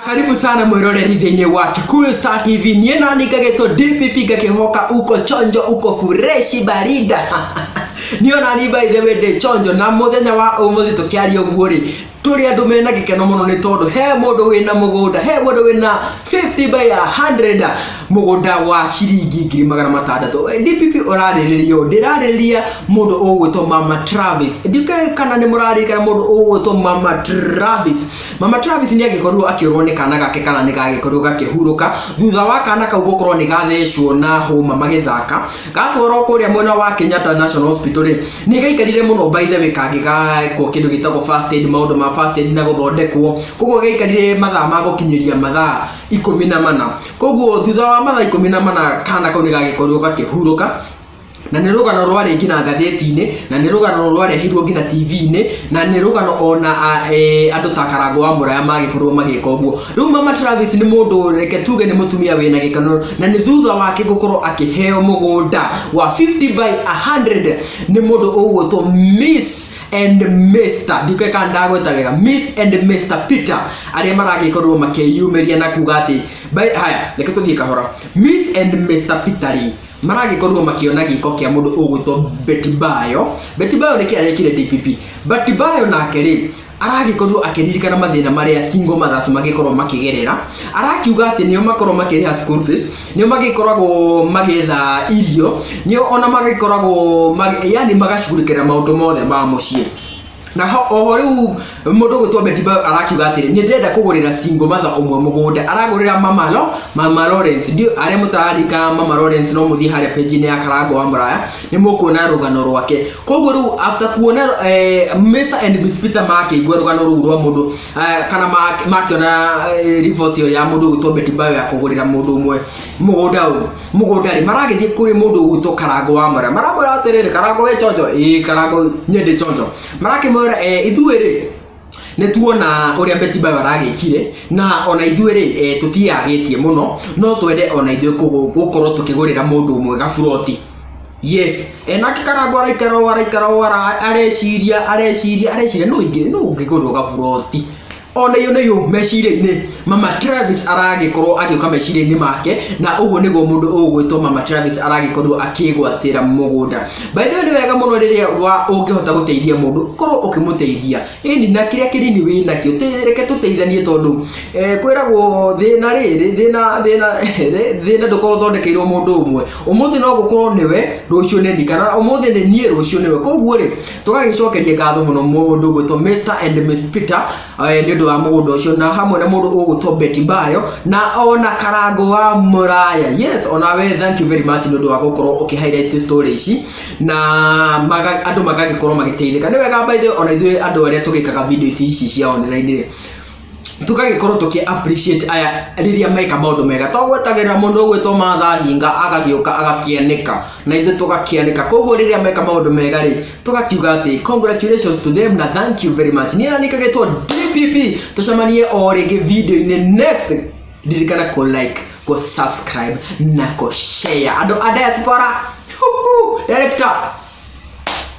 Karibu sana mwiroreri thĩinĩ wa Kikuyu Star TV. Niĩ nani ngagĩtwo DPP ngakĩhoka uko chonjo uko fureshi barida. Niĩ ona ni by the way ndĩ chonjo na mũthenya wa ũmũthĩ tũkĩaria ũguo rĩ tũrĩ andũ mena gĩkeno mũno nĩ tondũ he mũndũ wĩna mũgũnda, he mũndũ wĩna 50 by 100 mũgũnda wa ciringi 600,000. DPP ũrarĩrĩria ũũ, ndĩrarĩrĩria mũndũ ũgwĩtwo Mama Travis. Ndikũĩ kana nĩ mũraririkana mũndũ ũgwĩtwo Mama Travis. Mama Travis nĩ agĩkorirwo akĩũrwo nĩ kana gake kana nĩ gagĩkorirwo gakĩhurũka thutha wa kana kau gũkorwo nĩ gathecwo na hũma magĩthaka, gatwarwo kũrĩa mwena wa Kenyatta National Hospital rĩ, nĩ gaikarire mũno by the way kangĩgekwo kĩndũ gĩtagwo first aid, maũndũ ma first aid na gũthondekwo, koguo gaikarire mathaa ma gũkinyĩria mathaa 14. Koguo thutha wa mathaa 14 kana kau nĩ gagĩkorirwo gakĩhurũka, na nĩ rũgano rwarĩ nginya ngathĩti-inĩ, na nĩ rũgano rwarehirwo nginya TV-inĩ, na nĩ rũgano ona andũ ta Karango wa Mũraya magĩkorirwo magĩka ũguo. Rĩu Mama Travis nĩ mũndũ, reke tuge nĩ mũtumia wĩna gĩkeno, na nĩ thutha wake gũkorwo akĩheo mũgũnda wa 50 by 100 nĩ mũndũ ũgwĩtwo Miss and Mr, ndikũĩ kana ndagwĩta wega, Miss and Mr Peter, arĩa maragĩkorirwo makĩyumĩria na kuga atĩ haya, reke tũthiĩ kahora. Miss and Mr Peter rĩ maragĩkorirwo makĩona gĩko kĩa mũndũ ũgwĩtwo Betty Bayo. Betty Bayo nĩkĩ arekire DPP? Betty Bayo nake rĩ aragĩkorirwo akĩririkana mathĩna marĩa single mothers magĩkorwo makĩgerera, arakiuga atĩ nĩo makorwo makĩrĩha school fees, nĩo magĩkoragwo magĩetha irio, nĩo ona magĩkoragwo yani magacugurikĩra maũndũ mothe ma mũciĩ. Na oho rĩu mũndũ ũgwĩtwo Betty Bayo arakiuga atĩrĩ, nĩ ndĩrenda kũgũrĩra single mother ũmwe mũgũnda, aragũrĩra Mama Lawrence. Ndio arĩa mũtararika Mama Lawrence, no mũthiĩ harĩa page-inĩ ya Karango wa Mũraya nĩ mũkuona rũgano rwake. Koguo rĩu after kuona Mr and Miss Peter makĩigua rũgano rũu rwa mũndũ kana makĩona report ĩyo ya mũndũ ũgwĩtwo Betty Bayo ya kũgũrĩra mũndũ ũmwe mũgũnda ũyũ mũgũnda rĩ, maragĩthiĩ kũrĩ mũndũ ũgwĩtwo Karango wa Mũraya, maramwĩra atĩrĩrĩ, "Karango wĩ chonjo?" "Ĩĩ Karango, niĩ ndĩ chonjo." Marakĩmwĩra, "Ithuĩ rĩ nĩ tuona ũrĩa Betty Bayo aragĩkire, na ona ithuĩ rĩ tũtiagĩtie mũno, no twende ona ithuĩ gũkorwo tũkĩgũrĩra mũndũ ũmwe gaburoti." Yes, nake Karango araikara o araikara o areciria areciria areciria, no ingĩ no ũngĩgũrĩrwo gaburoti ona iyo nĩyo meciria-inĩ. Mama Travis aragĩkorwo agĩũka meciria-inĩ make, na ũguo nĩguo mũndũ ũgwĩtwo Mama Travis aragĩkorwo akĩgwatĩra mũgũnda. By the way, nĩ wega mũno rĩrĩa wa ũngĩhota gũteithia mũndũ korwo ũkĩmũteithia ĩni na kĩrĩa kĩnini wĩ nakĩo. Reke tũteithanie tondũ kwĩragwo thĩna rĩrĩ thĩna thĩna thĩna ndũkorwo ũthondekeirwo mũndũ ũmwe. Ũmũthĩ no gũkorwo nĩwe, rũciũ nĩ niĩ, kana ũmũthĩ nĩ niĩ, rũciũ nĩwe. Koguo rĩ tũgagĩcokeria ngatho mũno mũndũ ũgwĩtwo Mr and Miss Peter nĩ ũndũ wa mũgũnda ũcio, na hamwe na mũndũ ũgwĩtwo Betty Bayo na ona Karango wa Mũraya. Yes, ona we thank you very much nĩ ũndũ wa gũkorwo ũkĩ highlight story ici na andũ magagĩkorwo magĩteithĩka. Nĩ wega by the way ona ithuĩ andũ arĩa tũgĩkaga video ici ici cia online rĩ tũgagĩkorwo tũkĩ appreciate aya rĩrĩa meka maũndũ mega, to gwetagĩrĩra mũndũ ũgwĩtwo Martha Hinga agagĩũka agakĩanĩka na ithuĩ tũgakĩanĩka. Koguo rĩrĩa meka maũndũ mega rĩ tũgakiuga atĩ congratulations to them na thank you very much. Niĩ nani kagĩtwo DPP, tũcemanie o rĩngĩ video-inĩ next. Ririkana kũ like, kũ subscribe na kũ share. Andũ a diaspora. Huhu, director.